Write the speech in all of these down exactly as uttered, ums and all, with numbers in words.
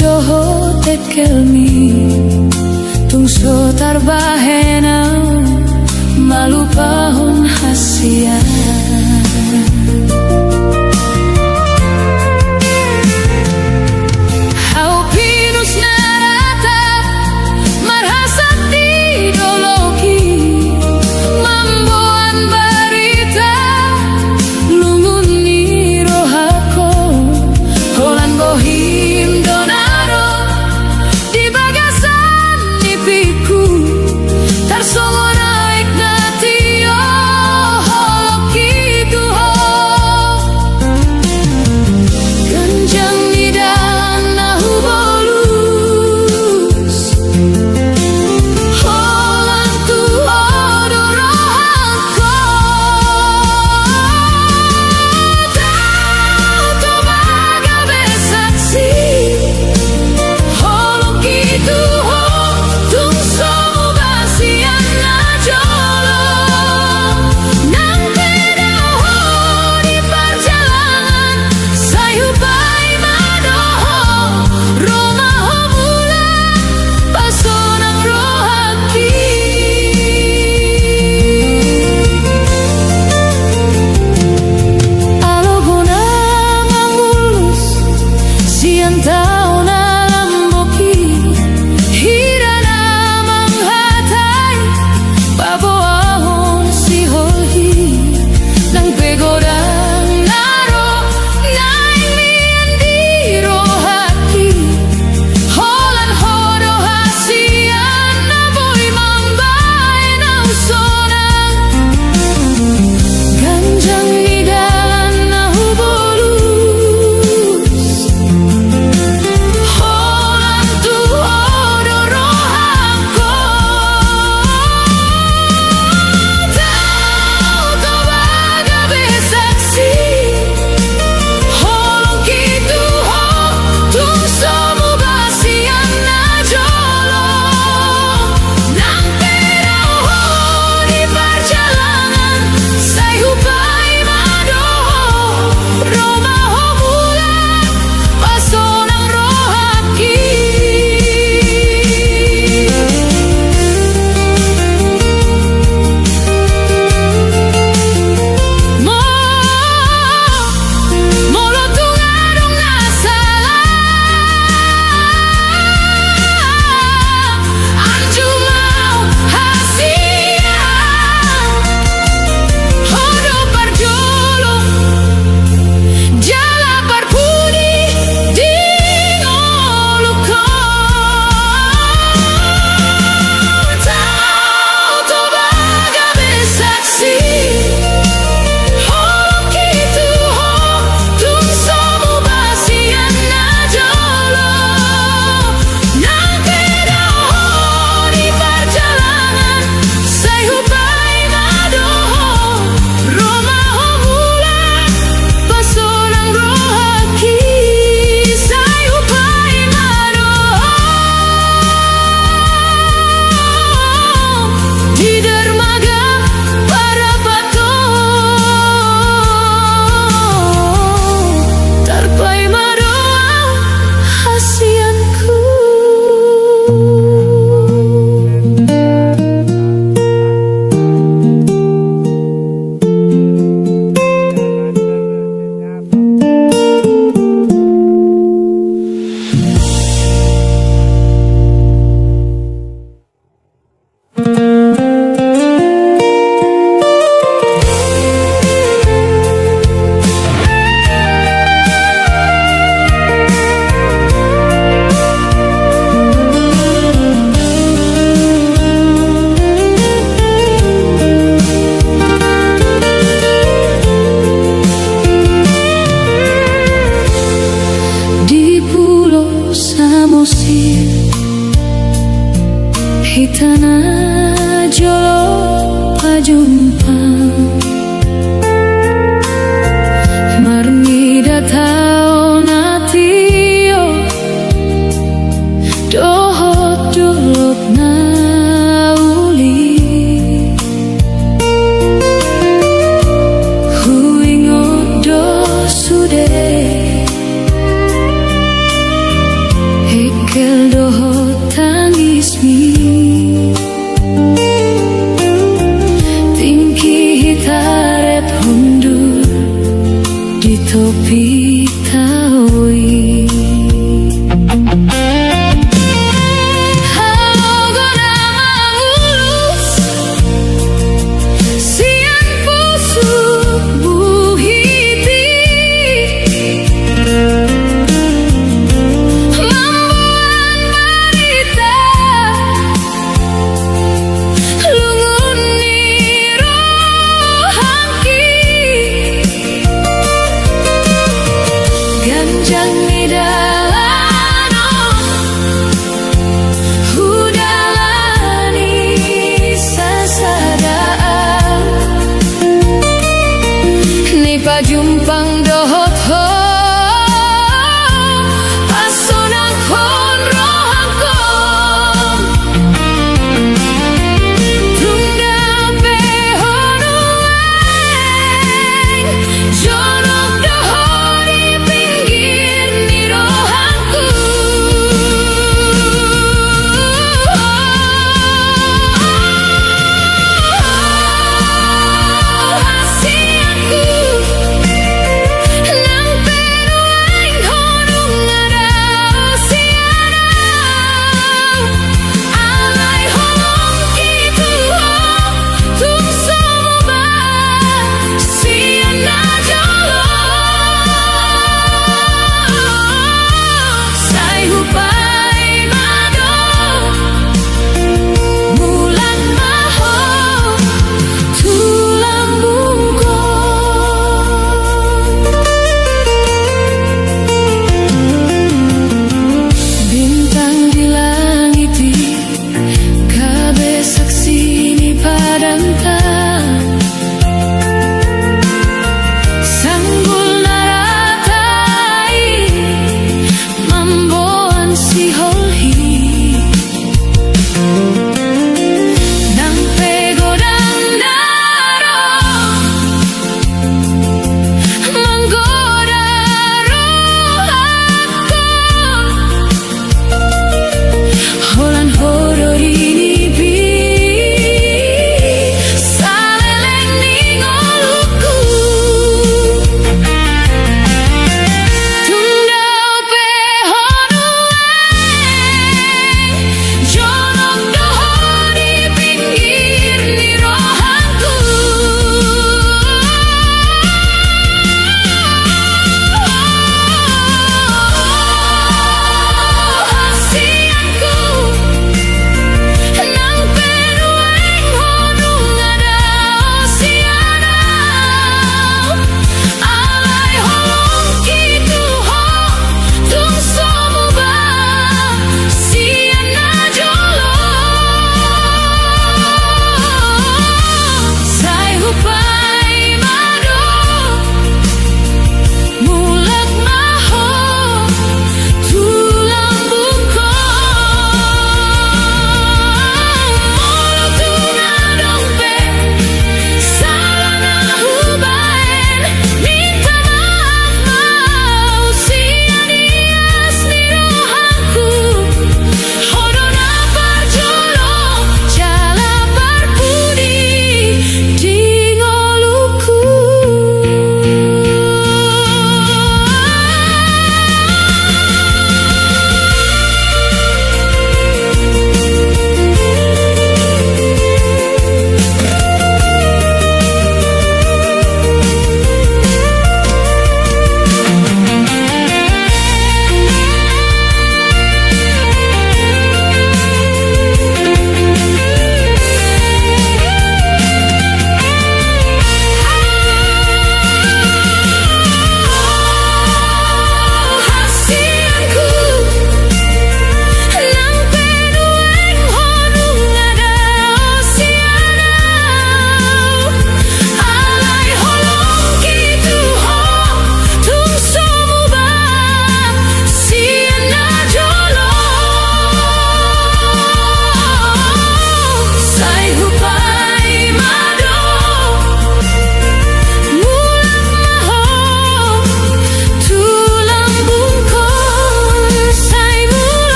dohot dengkelmi, tung so tarbahen au malupahon hasian. Hau pinus na rata marhasan di dolok i, mamboan barita lungun ni rohangku. Holan bohim do na ro di bagasan nipingku, tarsongon aek na tio holongki tu ho. Ganjang ni dalan na hubolus, holan tu ho do rohangku. Tau Toba gabe saksi, holongki tu ho tung so muba sian na jolo. Nang pe dao ho di parjalangan, sai hupaima do ho, ro ma ho mulak pasonang rohangki. Alogo na mangulus sian tao na lambok i, hira na manghatai paboahon sihol i. Nang pe godang na ro naeng mian di rohangki, holan ho do hasian na boi mambahen au sonang. Ganjang ni dalan na hubolus, holan tu ho do rohangku. Tau Toba gabe saksi, holongki tu ho tung so muba sian na jolo. Nang pe dao ho di parjalangan, sai hupaima do ho, ro ma ho mulak pasonang rohangki. Mo, molo tung adong na sala, anju ma ho hasian. Ho do parjolo jala parpudi di ngolungku. Tau Toba gabe saksi, holongki tu ho tung so muba sian na jolo. Nang pe dao ho di parjalangan, sai hupaima do ho, ro ma ho mulak pasonang rohangki. Sai hupaima do ho di dermaga Parapat on, tarpaima do au hasianku. Di pulo Samosir hita najolo pajumpa, marnida tao na tio dohot dolok na uli. Huingot do sude Itaoi. Hau gona mangulus sian pusuk buhit i, mamboan barita lungun ni rohangki. Ganjang ni dalan on hudalani sasada, ni pajumpang dohot ho pasonanghon rohangkon. Tung dapehon nuaeng jonok do ho di pinggir ni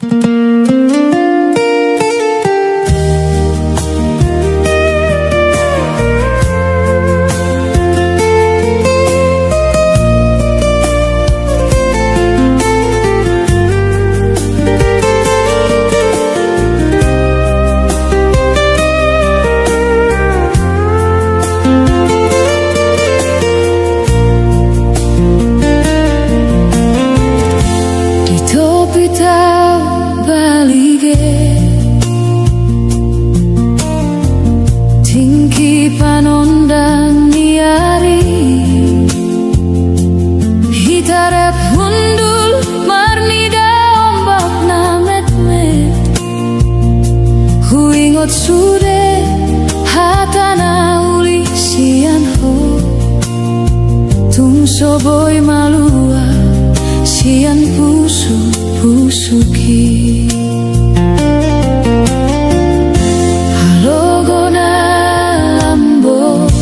Di topi tabalige, tingki panondang ni ari, hita rap hundul marnida ombak na metmet. Huingot sude hata na uli sian ho, tung so boi malua sian pusuk-pusuki. Halogo na lambok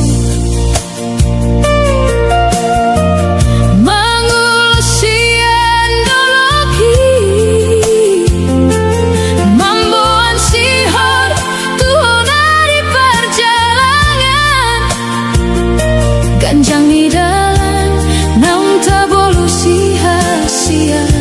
mangulos sian dolok i, mamboan sihor tu hona di parjalangan. Ganjang ni dalan naung tabolus i hasian.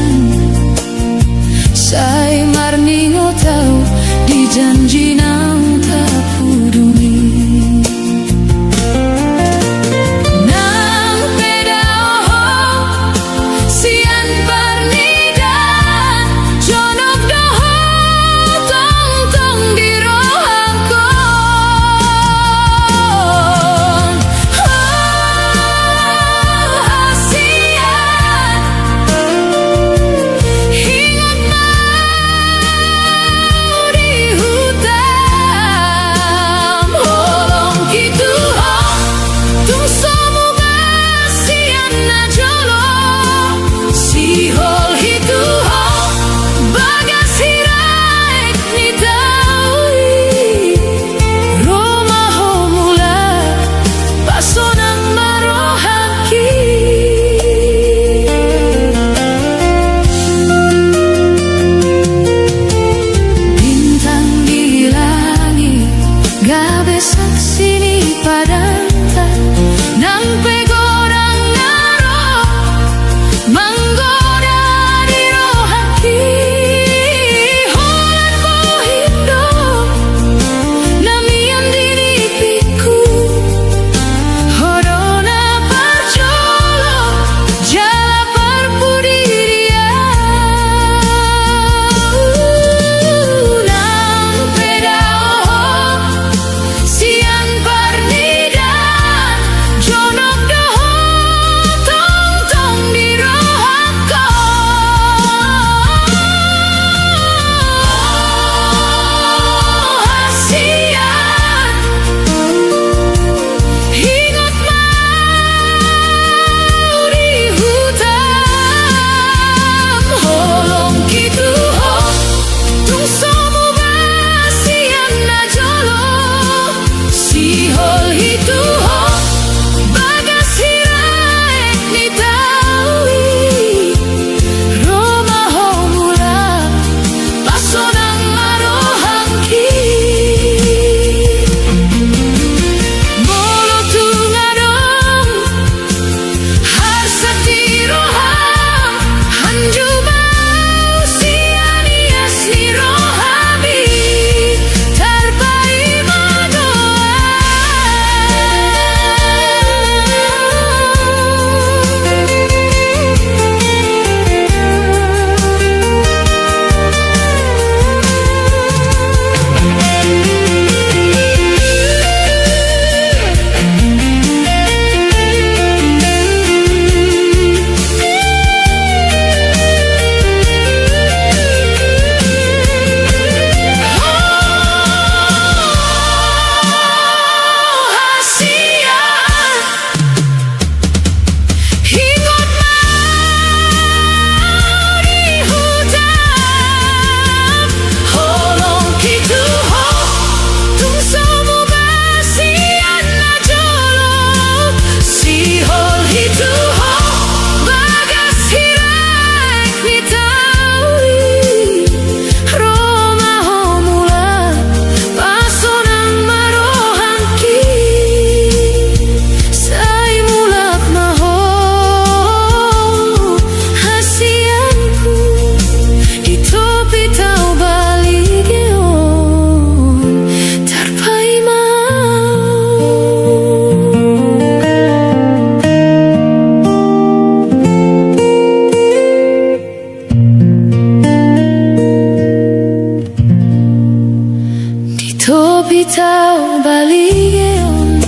Pitau baligeon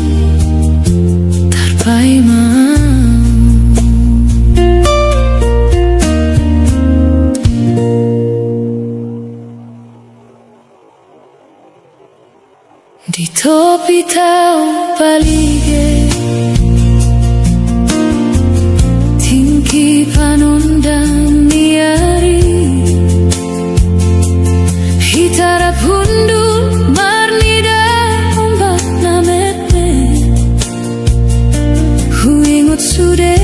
tarpaima. Di topi tau balige, tingki panondang ni ari, hita rap hundul marnida ombak na metmet. Huingot sude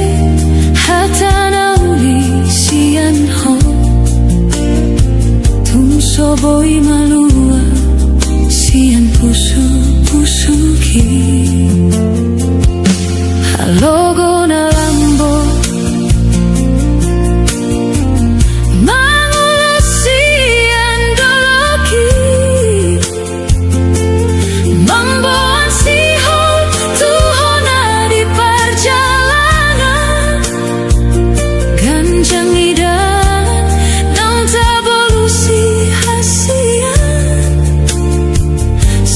hata na uli sian ho, tung so boi malua sian pusu-pusuki. Halogo na lambok mangulos sian dolokki. Mamboan sihol tu hona di parjalanan. Ganjang idaon naung tabolusi hasian.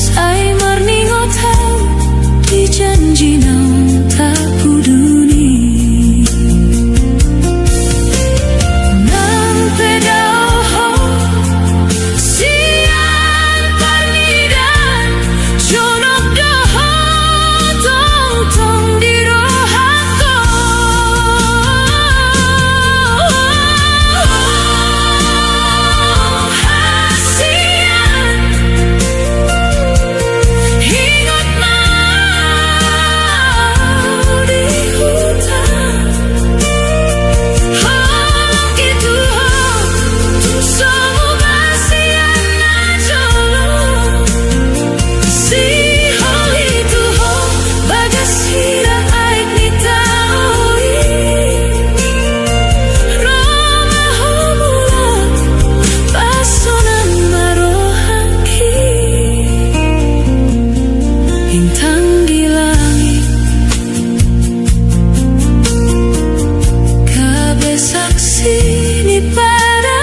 Sai marningot hau di janji naung tapuduni. Nang pe dao ho sian parnidaan, jonok do ho tongtong di rohangku. Hasian, ingot ma di huta. Holong i tu ho, tung so muba sian na jolo. Sihol i tu ho, bagas hira aek ni tao i. Ro ma ho mulak, pasonan ma rohangki. Bintang di langit, gabe saksi ni pada.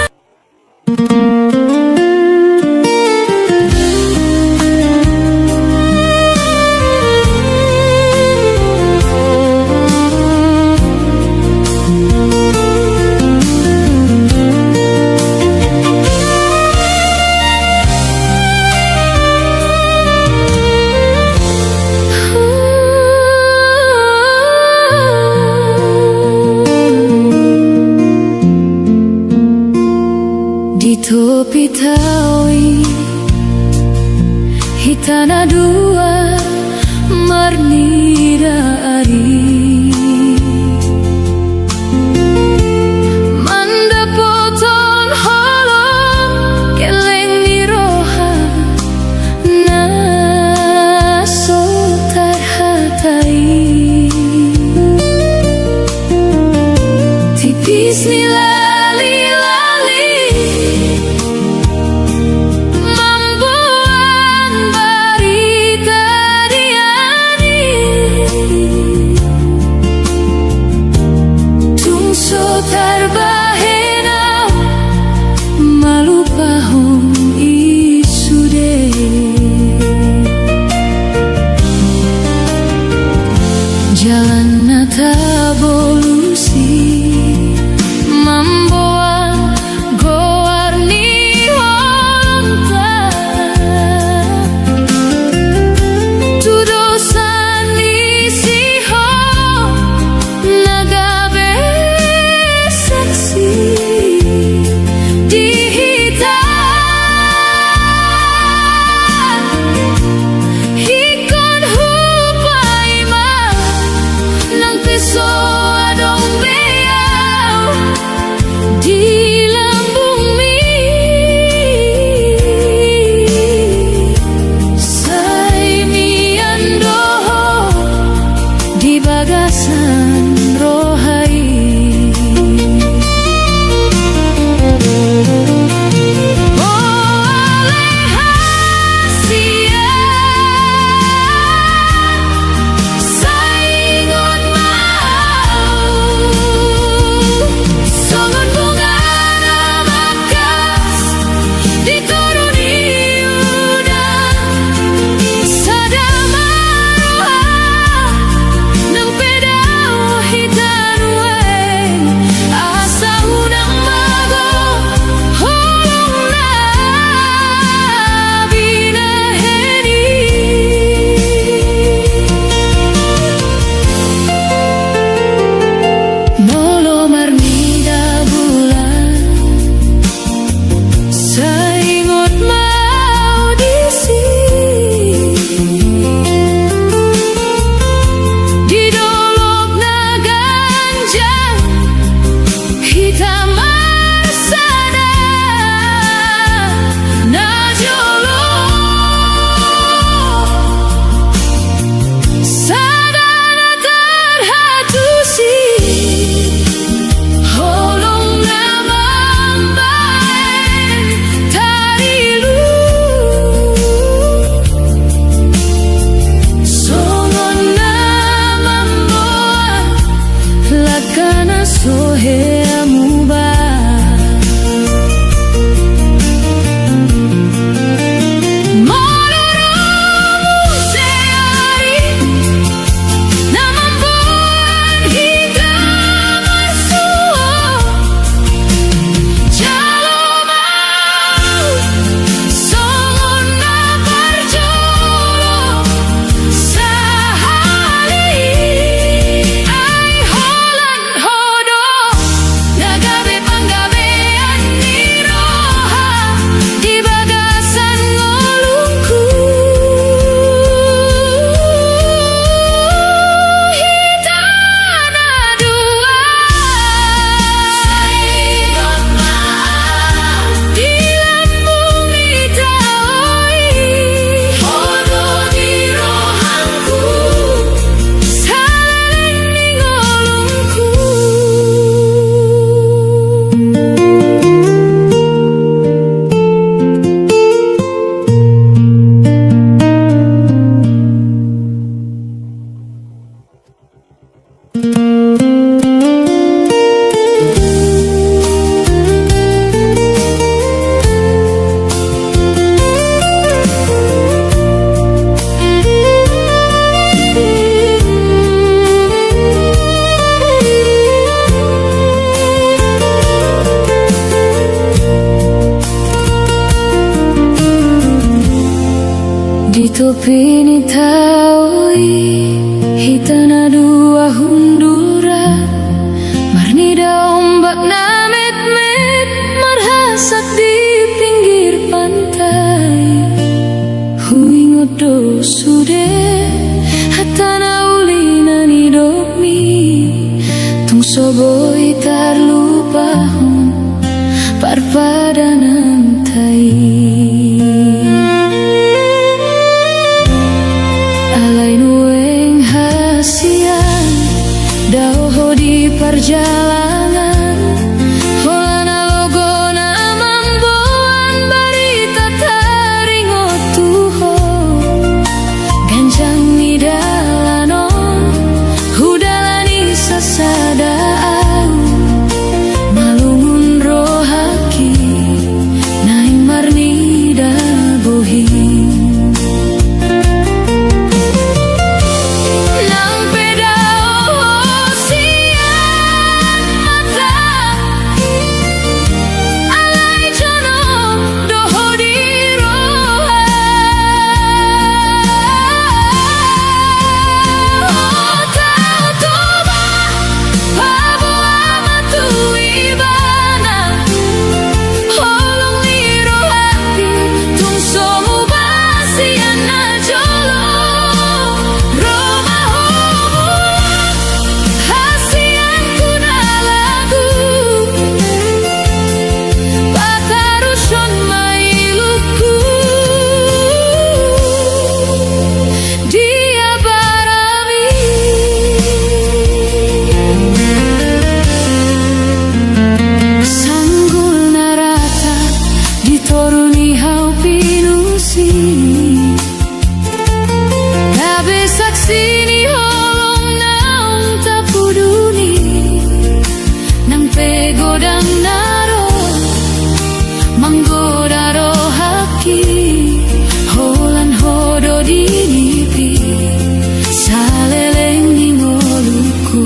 Di topi tao i, hita na dua marnida ari. Mandapothon holong gelleng ni roha na so tarhata i. Tipis ni lali-lali mamboan barita di ani. Di topi ni tao i hita na dua hunduran, marnida ombak na metmet marhasak di pinggir pantai. Huingot do sude hata na uli na nidokmi, tung so boi tarlupahon parpadananta i. Alai nuaeng hasian dao ho di parjalangan, holan na logo na mamboan barita taringot tu ho. Ganjang ni dalan on hudalani sasada au, malungun rohangki naeng marnida bohi. Nang pe dao ho sian mata, alai jonok do ho di roha. Ho tau Toba, paboa ma tu Ibana holong ni rohangki, tung so muba sian na jolo. Ro ma ho mulak, hasianku na lagu, patarushon ma ilukku di abarami. Sanggul na rata di toru ni hau pinusi, gabe saksi ni holong naung tapuduni. Nang pe godang na ro manggoda rohangki, holan ho do di nipi saleleng ni ngolungku.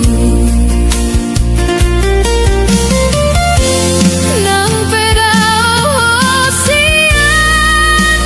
Nang pe dao ho sian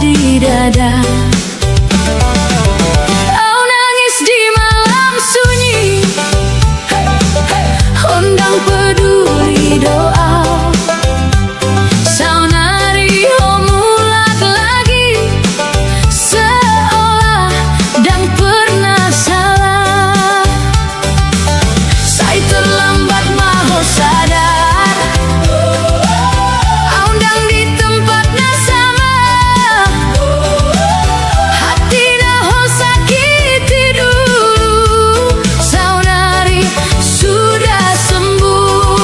di dada. Au nangis di malam sunyi, ho ndang peduli do au. Saonari ho mulak lagi, seolah ndang pernah salah. Sai terlambat ma ho sadar, au ndang di tempat na sama. Hati na ho sakiti dulu, saonari sudah sembuh.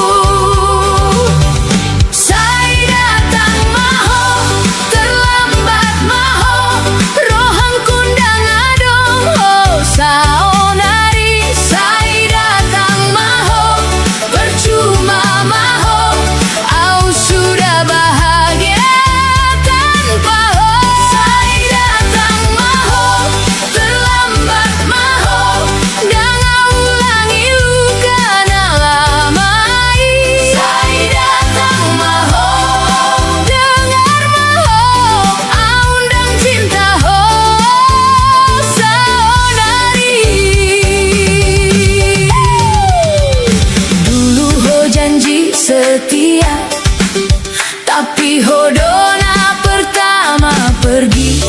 Sai datang ma ho, terlambat ma ho, rohangku ndang adong ho saonari. Sai datang ma ho, percuma ma ho, au sudah bahagia tanpa ho. Sai datang ma ho, terlambat ma ho, ndang au ulangi luka na lama i. Sai datang ma ho, dengar ma ho, au ndang cinta ho saonari. Dulu ho janji setia, tapi ho do na pertama pergi.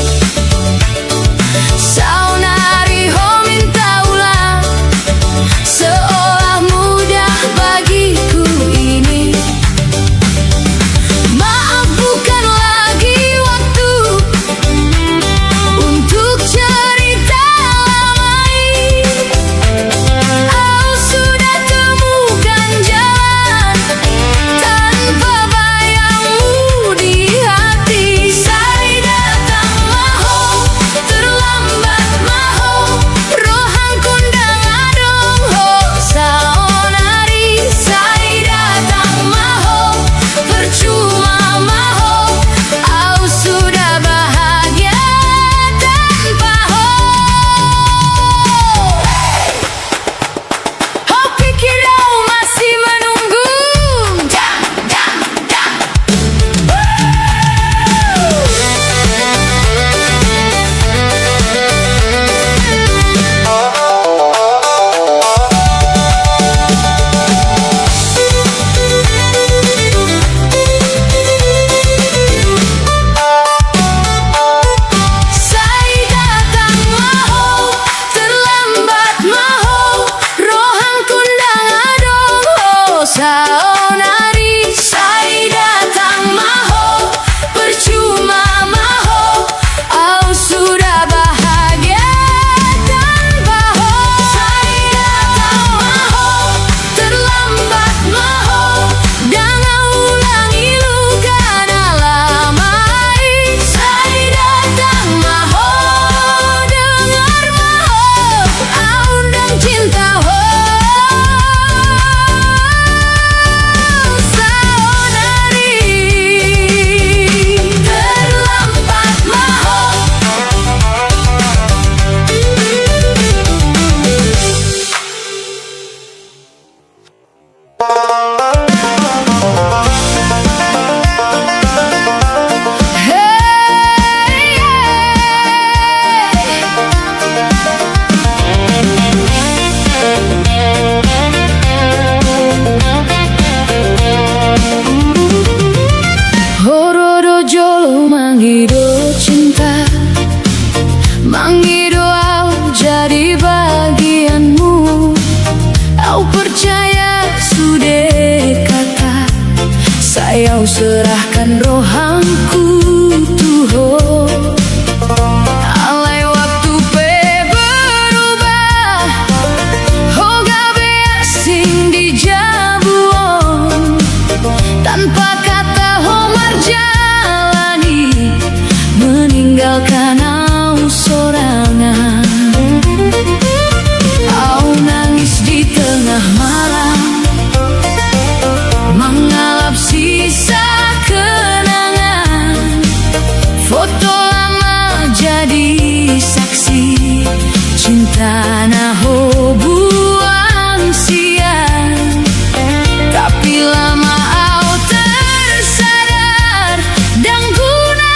Saonari ho minta ulang, seolah mudah bagiku ini. Maaf bukan lagi waktu untuk cerita lama i. Au sudah temukan jalan tanpa bayangmu di hati. Sai datang ma ho, terlambat ma ho, rohangku ndang adong ho saonari. Sai datang ma ho, percuma ma ho, au sudah bahagia tanpa ho. Ho pikir au masih menunggu. Dang, dang, dang. Sai datang ma ho, terlambat ma ho, rohangku ndang adong ho saonari. Sai datang ma ho, percuma ma ho, au sudah bahagia tanpa ho. Sai datang ma ho, terlambat ma ho, ndang au ulangi luka na lama i. Sai datang ma ho, dengar ma ho, au ndang cinta ho saonari. Terlambat ma ho. Ho ro do jolo mangido cinta, mangido au jadi bagianmu. Au percaya sude kata, sai au serahkan rohangku tu ho. Alai waktu pe berubah, ho gabe asing di jabu on. Tanpa kata ho marjalan i, meninggalkan au sorangan. Au nangis di tengah malam, mangalap sisa kenangan. Foto lama jadi saksi cinta na ho buang sia. Tapi lama au tersadar, ndang guna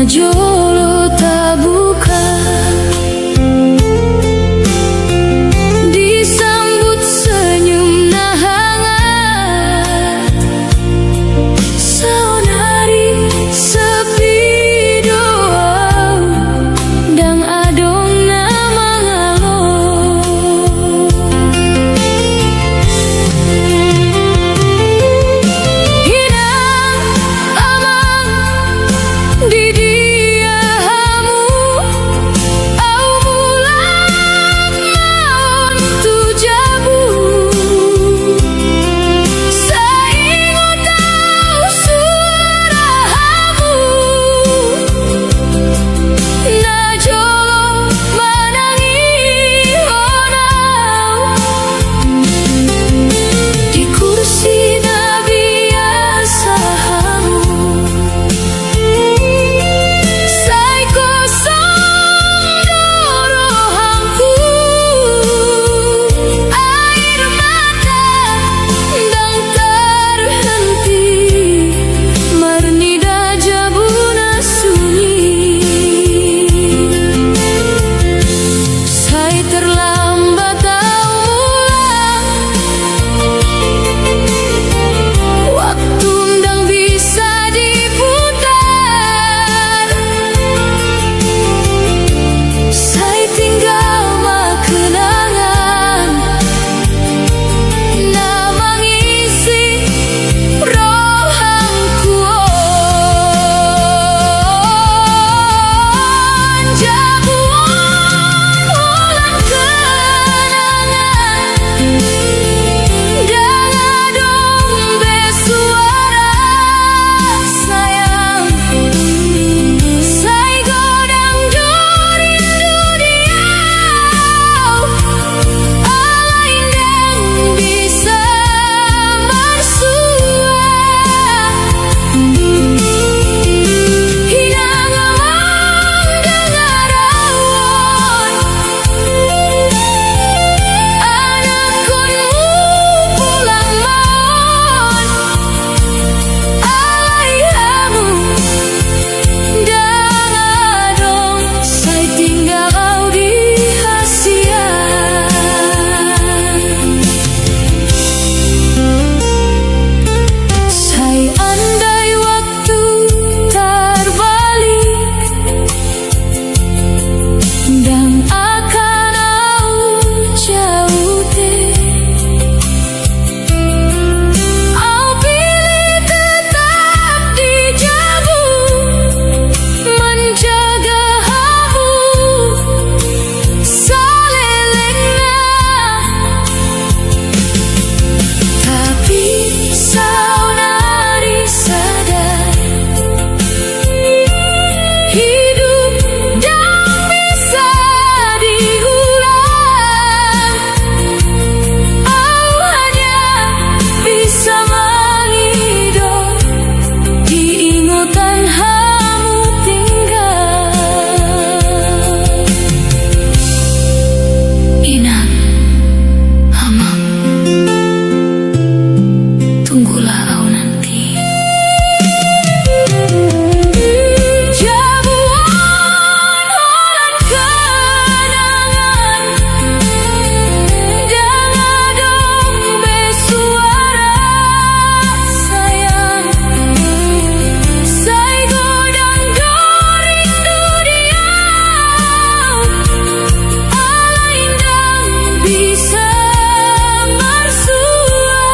Jolo tabuka, disambut senyum na hangat. Saonari sepi do au, ndang adong na mangalo. Inang, amang, di dia hamu? Au mulak ma on tu jabu, sai ingot au suara hamu na jolo manangihon au di kursi na biasa hamu. Sai kosong do rohangku, air mata ndang terhenti marnida jabu na sunyi. Sai terlambat au mulak, waktu ndang bisa diputar. Sai tinggal ma kenangan na mangisi rohangku on. Jabu on holan kenangan, ndang adong be suara sayang. Sai godang do rindu di au, alai ndang bisa marsua. Inang, amang, dengar au on, anakkonmu pulang ma on. Alai hamu ndang adong, sai tinggal au di hasian. Sai andai waktu tarbalik, ndang akan au jaute. Au pilih tetap di jabu, manjaga hamu salelengna. Tapi saonari sadar, hidup ndang bisa diulang. Au hanya bisa mangido di ingotan hamu tinggal. Inang, amang, tunggulah au nanti. Jabu on holan kenangan, ndang adong be suara sayang. Sai godang do rindu di au, alai ndang bisa marsua.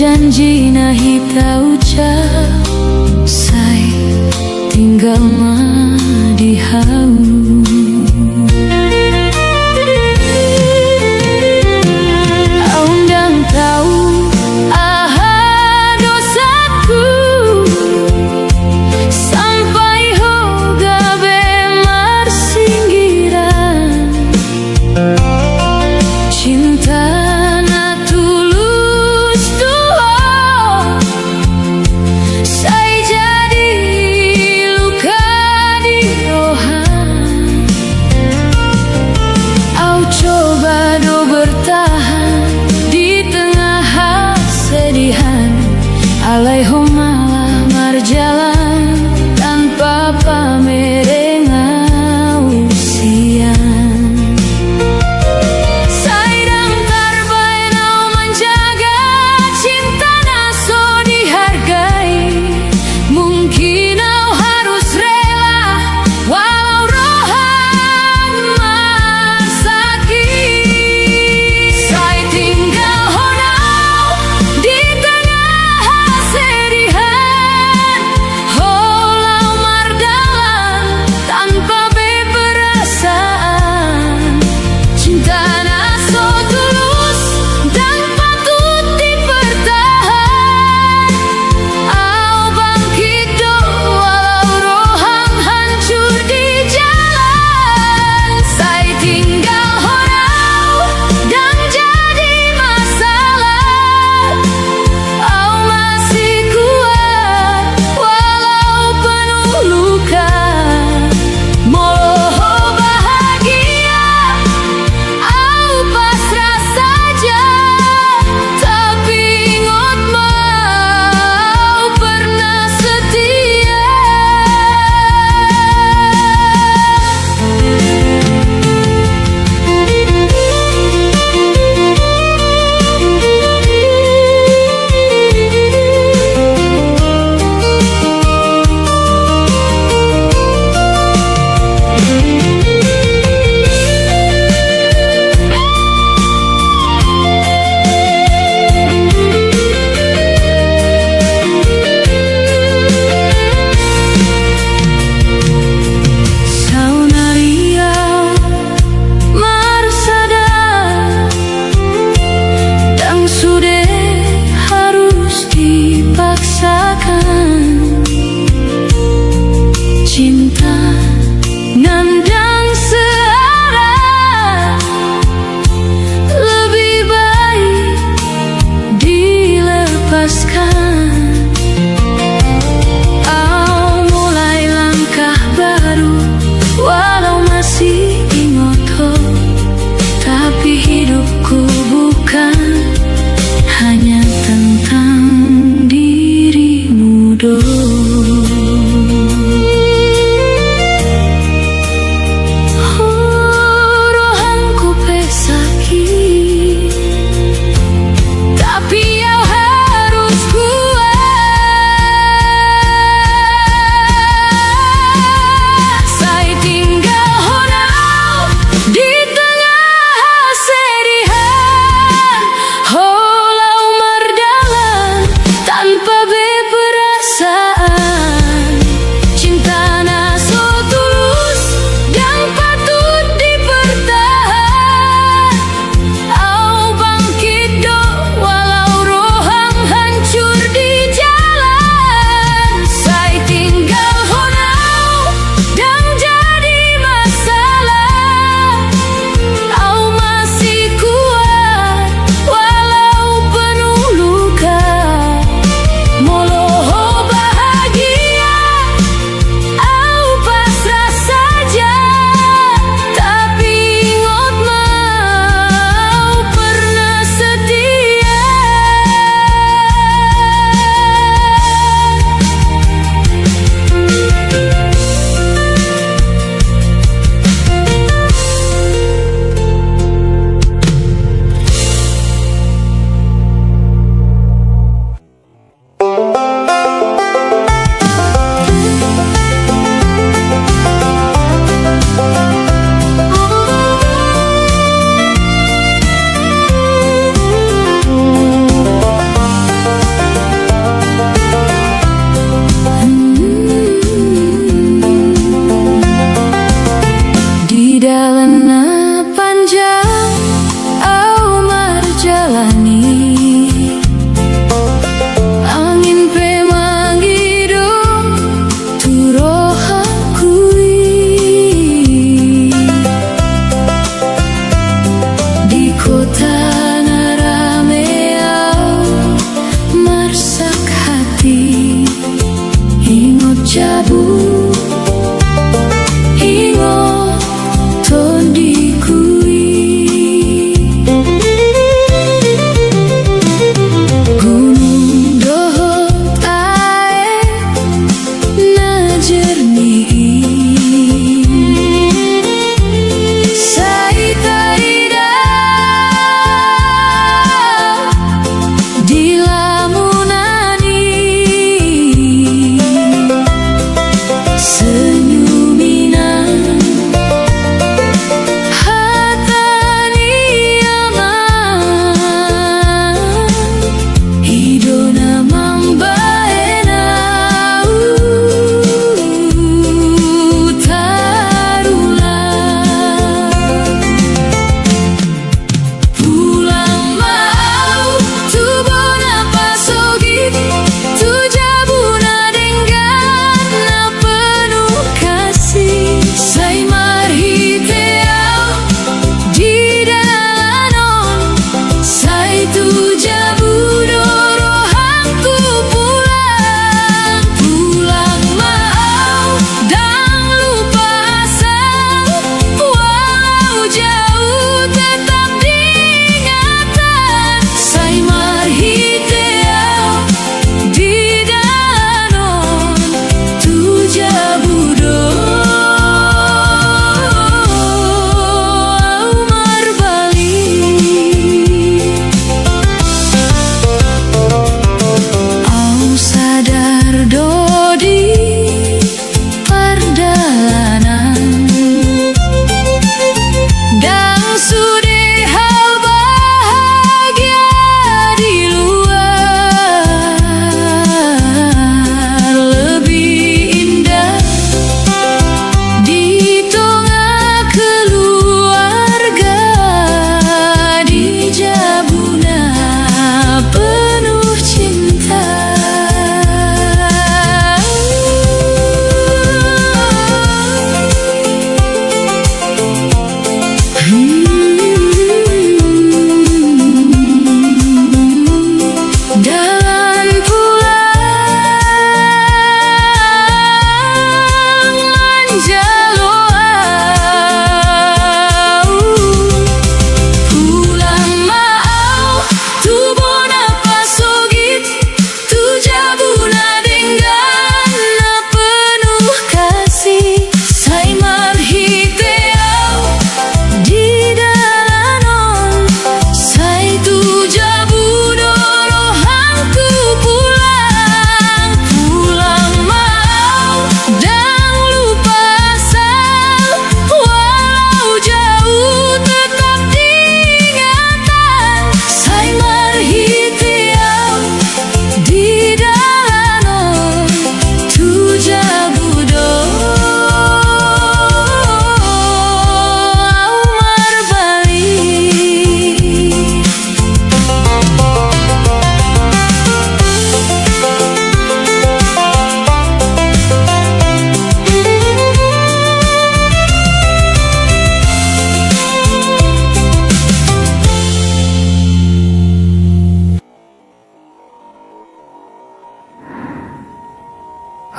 Janji na hita ucap, sai tinggal ma di hau. Au ndang tau aha dosaku, sampai ho gabe marsinggiran. Cinta na tulus tu ho, sai jadi luka di roha. Au coba do bertahan di tengah hasedihan, alai ho malah marjalan tanpa pamerengan. Au sian. Sai ndang tarbaen au manjaga cinta na so dihargai. Mungkin au harus rela walau roham marsakit. Sai tinggalhon au di tengah hasedihan.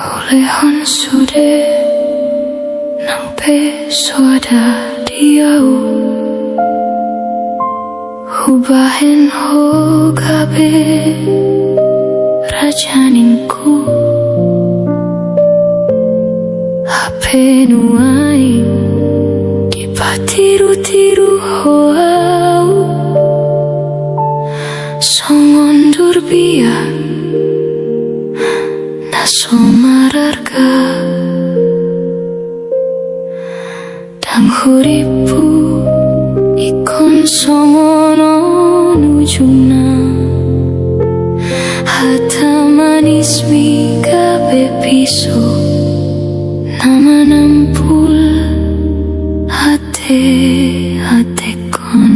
Hulehon sude nang pe so ada di ahu. Hubahen ho gabe raja ningku. Hape nuaeng dipatirutiru ho ahu songon durbiak na so mararga. Ndang hurippu ingkon songon on ujungna. Hata manismi gabe pisuk na manampul ateatengkon.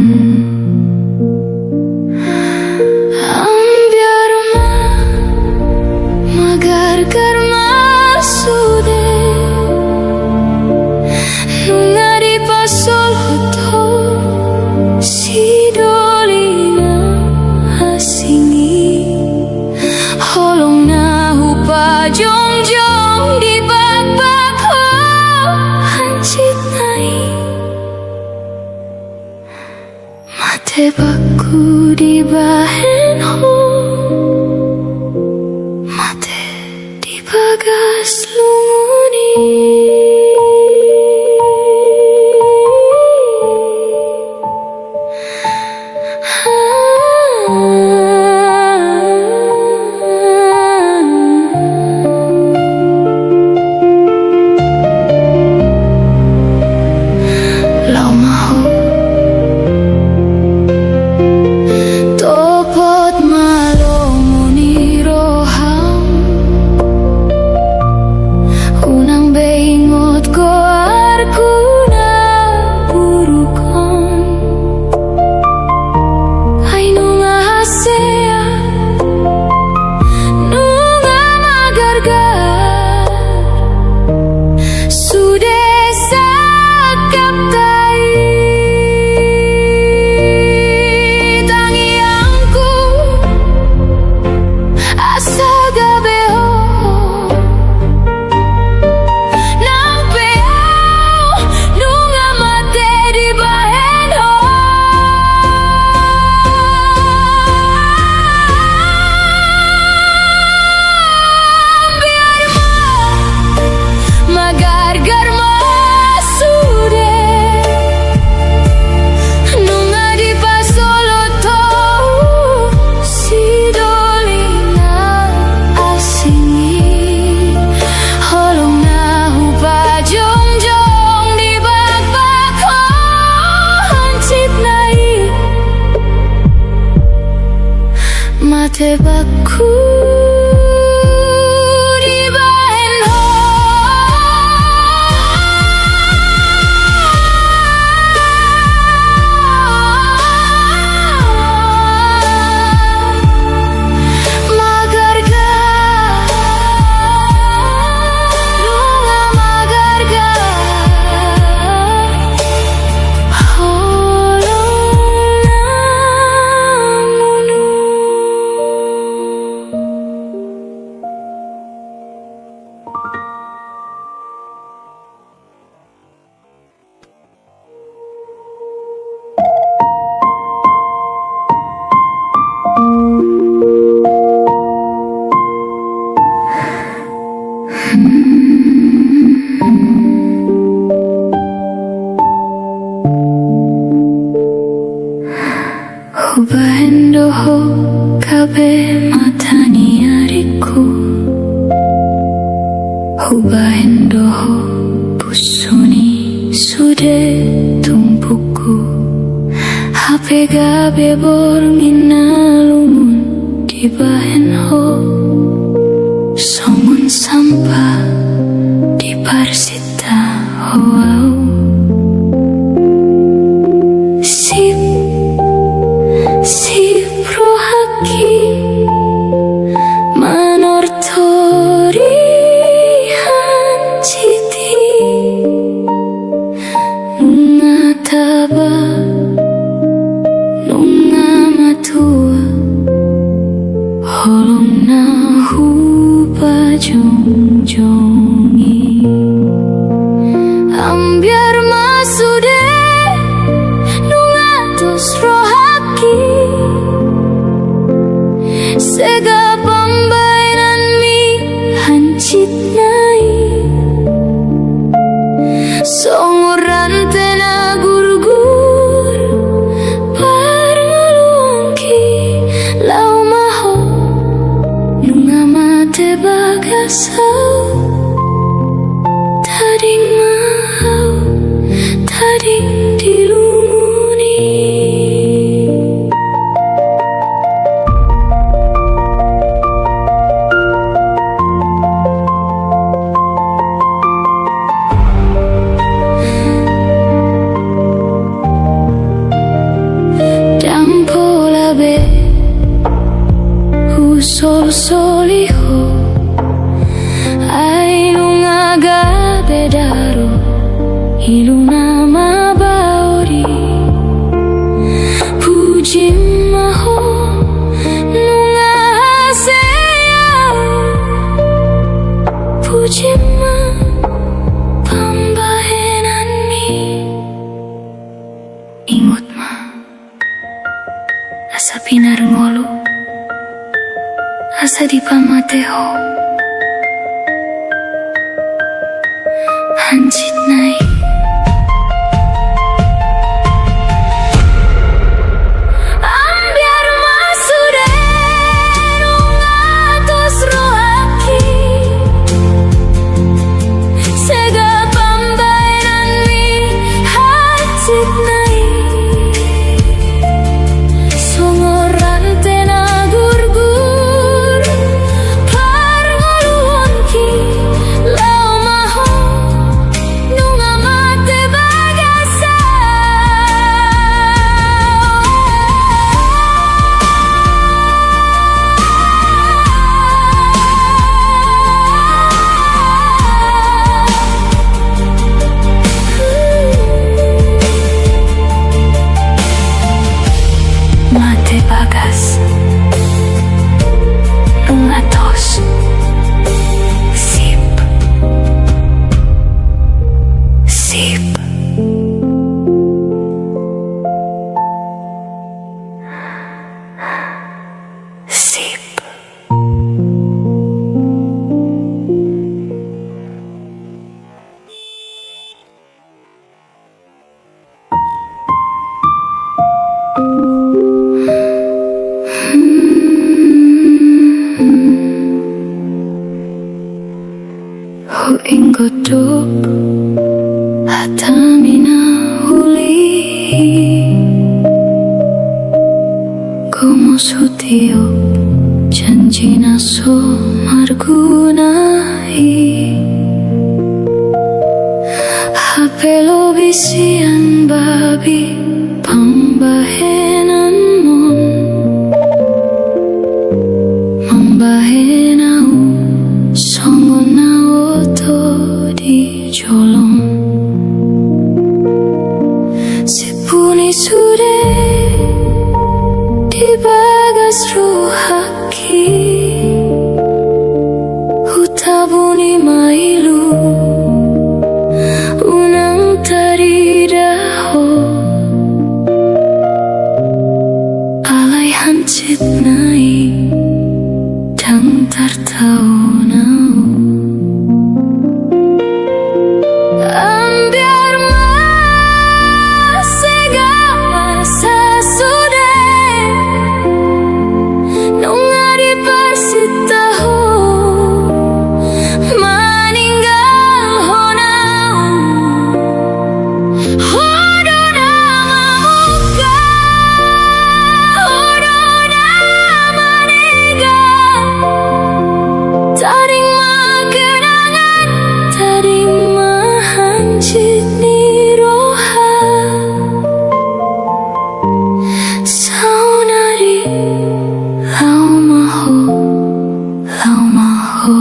Ambiar ma, magargar ma sude. Nunga dipasolhot ho sidoli na asing i. Holong na hupajongjong di bakbak ho hansit na i. Mate bakku dibahen ho, mate di bagas lungun i. Laho ma ho, topot ma lomo ni roham. Unang be ingot goarku na buruk on. Ai nunga hasea, nunga magargar sude sangkapta i. Tangiangku asa gabe ho. Nang pe ahu nunga mate dibahen ho. Ambiar ma, magargar ma sude. Nunga dipasolhot ho sidoli na asing i. Holong na hupajongjong di bakbak ho hansit na i. Mate bakku dibahen ho. Magargar, nunga magargar holong na munu. Hubahen do ho gabe mata ni arikku. Hubahen do ho pusu ni sude tumpukku. Hape gabe borngin na lungun dibahen ho. Songon sampah diparsit ta ho ahu. Sip, sip rohangki manortor i hansit i. Nunga taba, nunga matua holong na hupajong jongi. Ambiar ma sude nunga tos rohangki, sega pambahenanmi hansit nai. Songon rante na gurgur parngoluonki, laho ma ho nunga mate bagas au. Tading ma au, tading di lunguni. Ndang pola be husolsoli ho, ai nunga gabe daro, iluna ma baori. Puji ma ho nunga hasea, puji ma pambahenanmi. Ingot ma asa pinarngolu, asa dipamate ho hansit nai. Ambiar ma sude nunga tos rohangki, sega pambahenanmi hansit nai. Songon rante na gurgur parngoluonki, laho ma ho nunga mate bagas au. Mate bagas, nunga tos. Sip. Sip. Sip. Huingot do hatami na uli, gomos hutiop janji na so marguna i. Hape lobi sian babi pambahenanmon, mambahen ahu songon na oto di jolom. Sipuni sude di bagas rohangki, hutabuni ma ilu unang tarida ho. Alai hansit nai ndang tartaon ahu. Ambiar ma sega masa sude, nunga diparsinta ho maninggalhon ahu. Ho do na mamungka, ho do na manega. Tading ma kenangan, tading ma hansit ni roha. Saonari laho ma ho, laho ma ho.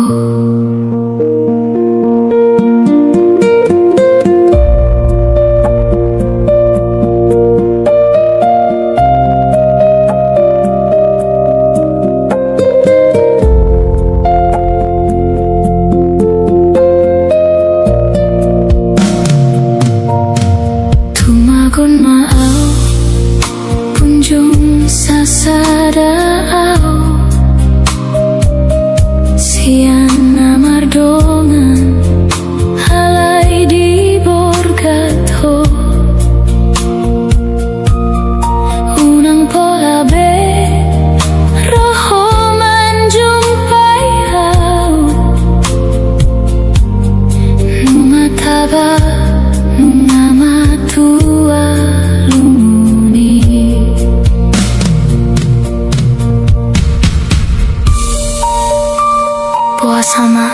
Boasa ma,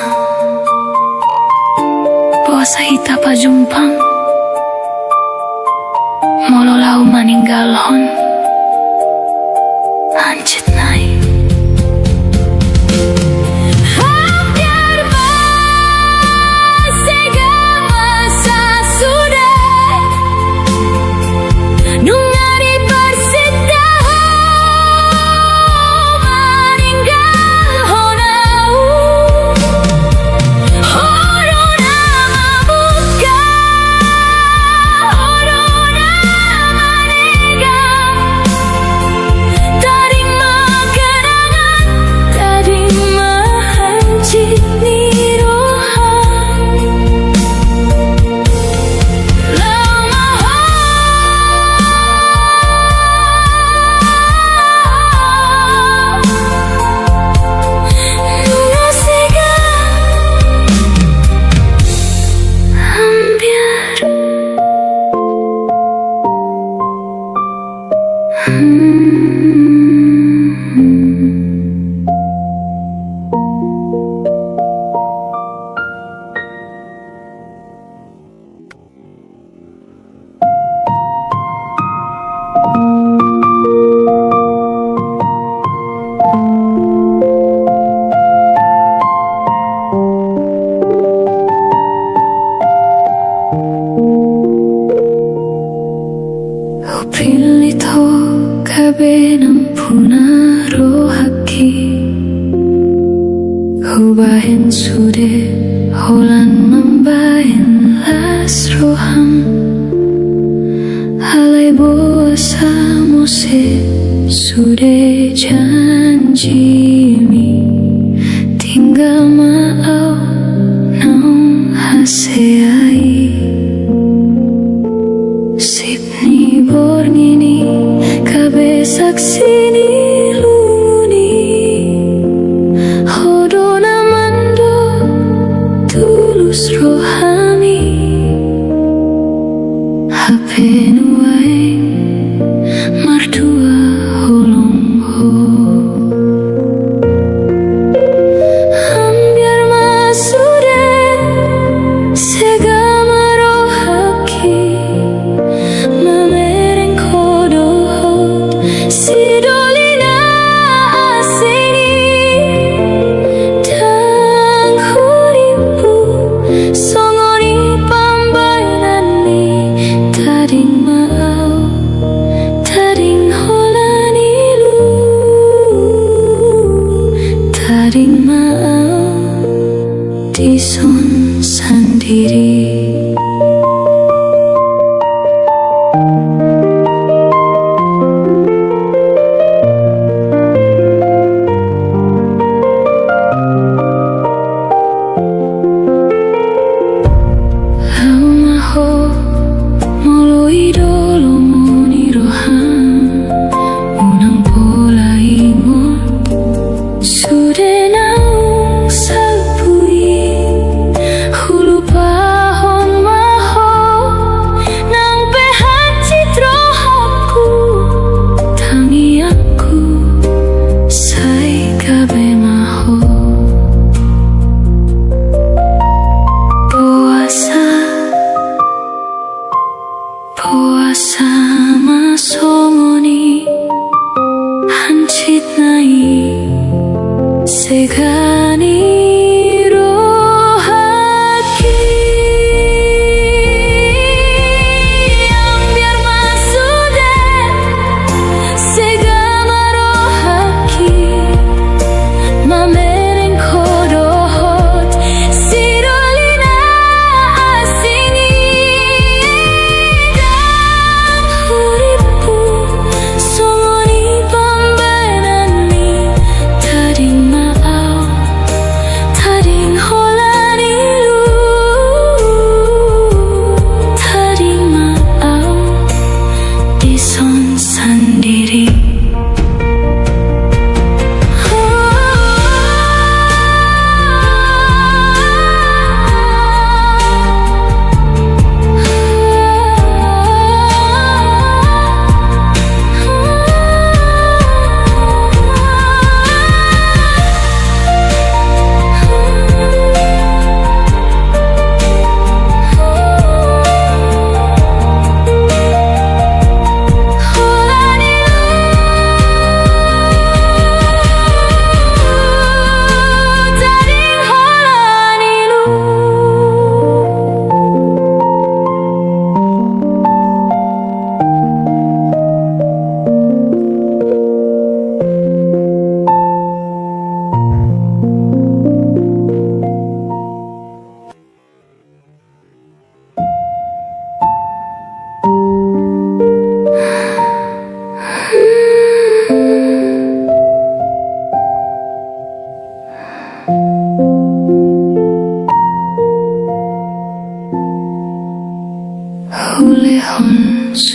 boasa hita pajumpang, molo laho maninggalhon hansit nai. Hampir ma sega masa sude, nunga diparsinta ho maninggalhon ahu. Ho do na mamungka, ho do na manega, tading ma kenangan, tading ma hansit ni roha. Laho ma ho, nunga sega ambiar. Hupillit ho gabe nampuna rohangki. Hubahen sude holan mambahen las roham. Alai boasa muse sude janjimi. Tinggal ma au naung hasea i. Sip ni borngin i gabe saksi ni lungun i. Ho do na mandok tulus rohami. Hape nuaeng mardua holong ho. Ambiar ma sude sega ma rohangki. Mamereng ho dohot sidoli na asing i. Ndang hudimpu songon i pambahenanmi. Tading ma au, tading holan i lu. Tading ma au dison sandiri. Laho ma ho molo i do lomo ni roham. Unang pola ingot sude naung salpu i. Hulupahon ma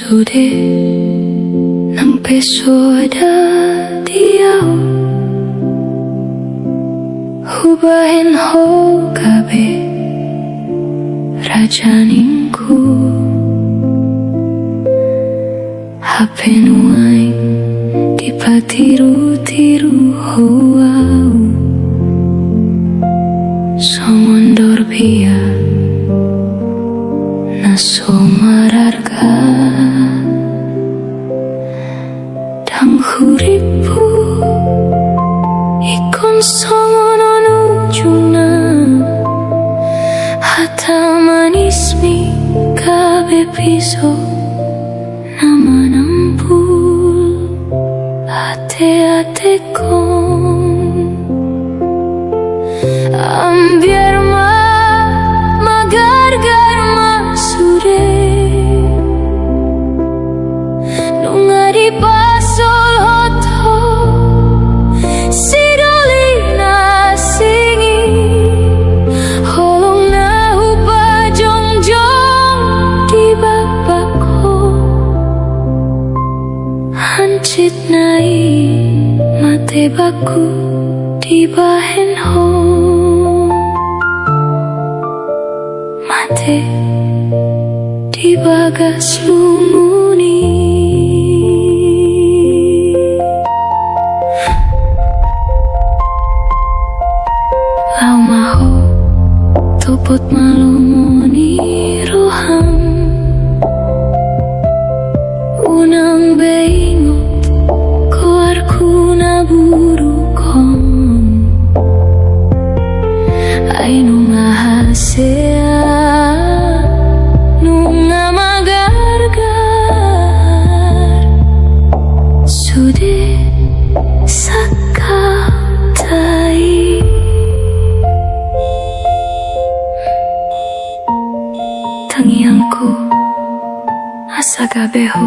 Sude nang pe so ada di ahu, hubahen ho gabe raja ningku. Hape nuaeng dipatiru-tiru ho ahu songon dorbia na so mararga. Ndang hurippu ingkon songon on ujungna, hata manismi gabe piso na manampul ate-atekon. Ambiar ma, magargar ma sude, nunga dipasolhot ho sidoli na singit, holong na hupajongjong di bakbakku. Hansit na i mate bakku dibahen ho, mate di bagas lunguni. Laho ma ho topot ma lomo ni roham. Unang be ingot goarku na buruk on. Ai nunga hasea, nunga magargar sude sakkata i. Tangiangku asa gabe ho,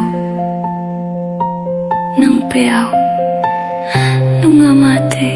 nang pe ahu nunga mate.